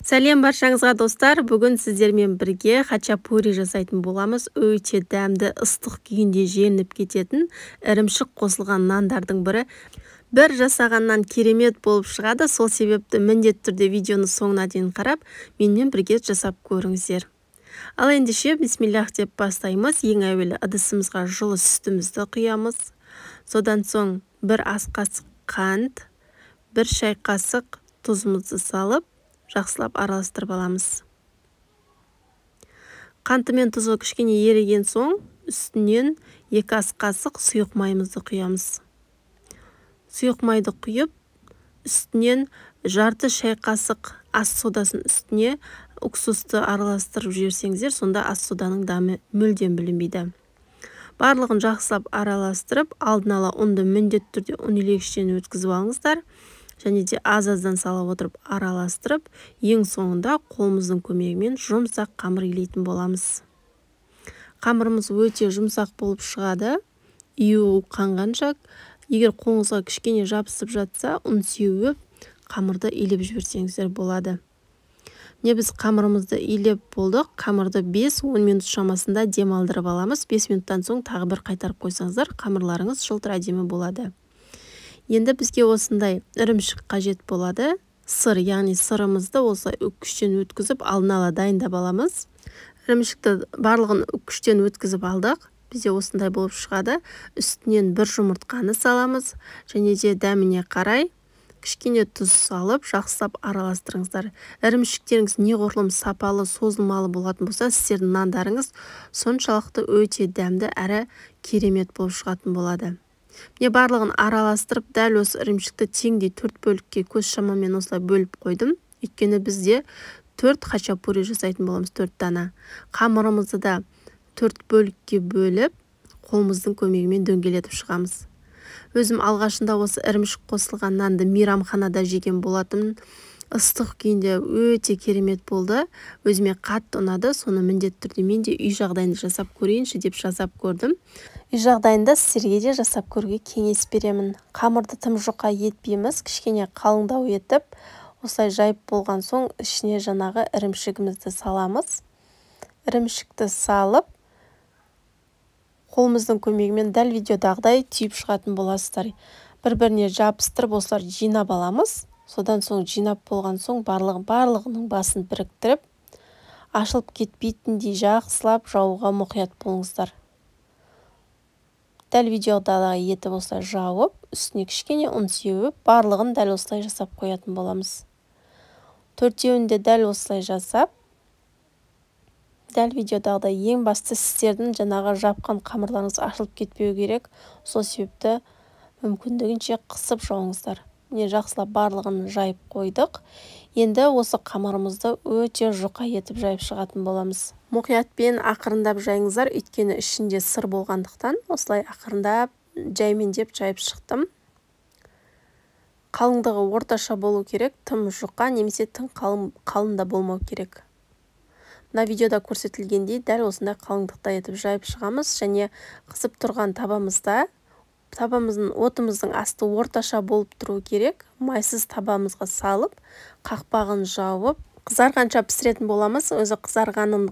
Сәлем баршаңызға, достар! Бүгін сіздермен бірге хачапури жасайтын боламыз. Өте дәмді, ыстық күйінде желініп кететін ірімшік қосылған нандардың бірі. Бір жасағаннан керемет болып шығады. Сол себепті міндетті түрде видеоны соңына дейін қарап, менімен бірге жасап көріңіздер. Ал ендеше бисмиллах деп бастаймыз. Ең әуелі ыдысымызға жылы сүтімізді құямыз. Содан соң бір ас қасық қант, бір шай қасық тұзымызды салып, жақсылап араластырып аламыз. Қанты мен тұзы кішкене еріген соң, үстінен 2 ас қасық сұйық майымызды құямыз. Сұйық майды құйып, үстінен жарты шай қасық ас содасын үстіне уксусты араластырып жіберсеңіздер, сонда ас соданың дәмі мүлдем білінбейді. Барлығын жақсылап араластырып, алдын ала ұнды міндетті түрде ұн илегіштен өткізіп алыңыздар. Және де аз-аздан салып отырып араластырып, ең соңында қолымыздың көмегімен жұмсақ қамыр илейтін боламыз. Қамырымыз өте жұмсақ болып шығады. Ию қанғанша, егер қолыңызға кішкене жабысып жатса, ұн сеуіп, қамырды илеп жіберсеңіздер болады. Міне біз қамырымызды илеп болдық. Қамырды 5-10 минут шамасында демалдырып аламыз. 5 минуттан соң тағы бір қайтарып қойсаңыздар, қамырларыңыз жылтыр әдемі болады. Енді бізге осындай ірімшік қажет болады. Сыр, яғни сырымызды осылай үккіштен өткізіп, алдын ала дайындап аламыз. Ірімшікті барлығын үккіштен өткізіп алдық. Бізде осындай болып шығады. Үстінен бір жұмыртқаны саламыз. Және де дәміне қарай кішкене тұз салып, жақсылап араластырыңыздар. Ірімшіктеріңіз неғұрлым сапалы, созылмалы болатын болса, сіздердің нандарыңыз соншалықты өте дәмді әрі керемет болып шығатын болады. Міне барлығын араластырып, дәл осы ірімшікті теңдей 4 бөлікке көз шамамен осылай бөліп қойдым. Өйткені бізде 4 хачапури жасайтын боламыз, 4 дана. Қамырымызды да 4 бөлікке бөліп, қолымыздың көмегімен дөңгелетіп шығамыз. Өзім алғашында осы ірімшік қосылған нанды мейрамханада жеген болатынмын. Ыстық күйінде өте керемет болды. Өзіме қатты ұнады. Соны міндетті түрде мен де үй жағдайында жасап көрейінші деп жасап көрдім. Үй жағдайында сіздерге де жасап көруге кеңес беремін. Қамырды тым жұқа етпейміз, кішкене қалыңдау етіп, осылай жайып болған соң ішіне жаңағы ірімшігімізді саламыз. Ірімшікті салып, қолымыздың көмегімен дәл видеодағыдай түйіп шығатын боласыздар. Бір-біріне жабыстырып осылар жинап аламыз. Содан соң жинап болған соң барлығының басын біріктіріп, ашылып кетпейтіндей жақсылап жауға мұқият болыңыздар. Дәл видеодағы етіп осылай жауып, үстіне кішкене ұн сеуіп, барлығын дәл осылай жасап қоятын боламыз. Төртеуін де дәл осылай жасап, дәл видеодағыдай ең басты сіздердің жаңағы жапқан қамырларыңыз ашылып кетпеу керек. Сол себепті мүмкіндігінше қысып жауыңыздар. Міне жақсылап барлығын жайып қойдық. Енді осы қамырымызды өте жұқа етіп жайып шығатын боламыз. Мұқиятпен ақырындап жайыңыздар, өйткені ішінде сыр болғандықтан осылай ақырындап жаймендеп жайып шықтым. Қалыңдығы орташа болу керек, тым жұқа немесе тым қалың да болмау керек. Мына видеода көрсетілгендей дәл осындай қалыңдықта етіп жайып шығамыз. Және қызып тұрған табамызда табамыздың отымыздың асты орташа болып тұру керек. Майсыз табамызға салып, қақпағын жауып, қызарғанша пісіретін боламыз. Өзі қызарғанын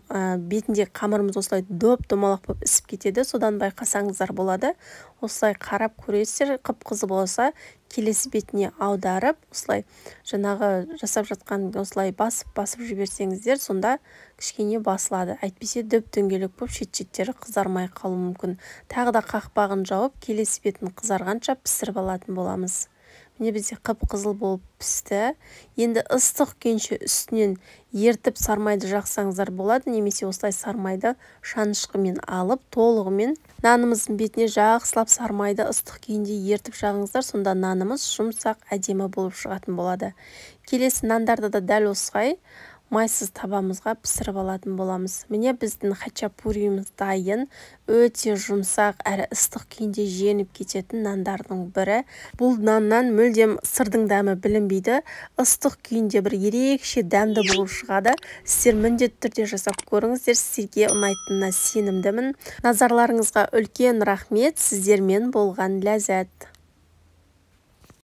бетінде қамырымыз осылай доп-домалақ болып ісіп кетеді. Содан байқасаңыздар болады. Осылай қарап көресіздер, қып-қызыл болса, келесі бетіне аударып, осылай жаңағы жасап жатқан осылай басып-басып жіберсеңіздер, сонда кішкене басылады. Әйтпесе дөп-дөңгелек болып шет-шеттері қызармай қалуы мүмкін. Тағы да қақпағын жауып, келесі бетін қызарғанша пісіріп алатын боламыз. Міне бізде қып-қызыл болып пісті. Енді ыстық күйінше үстінен ертіп сармайды жақсаңыздар болады, немесе осылай сармайды шанышқымен алып, толығымен нанымыздың бетіне жақсылап сармайды ыстық күйінде ертіп жағыңыздар, сонда нанымыз жұмсақ әдемі болып шығатын болады. Келесі нандарды да дәл осылай майсыз табамызға пісіріп алатын боламыз. Міне біздің хачапуриіміз дайын. Өте жұмсақ әрі ыстық күйінде желініп кететін нандардың бірі. Бұл наннан мүлдем сырдың дәмі білінбейді. Ыстық күйінде бір ерекше дәмді болып шығады. Сіздер міндетті түрде жасап көріңіздер, сіздерге ұнайтынына сенімдімін. Назарларыңызға үлкен рахмет. Сіздермен болған Ләззат.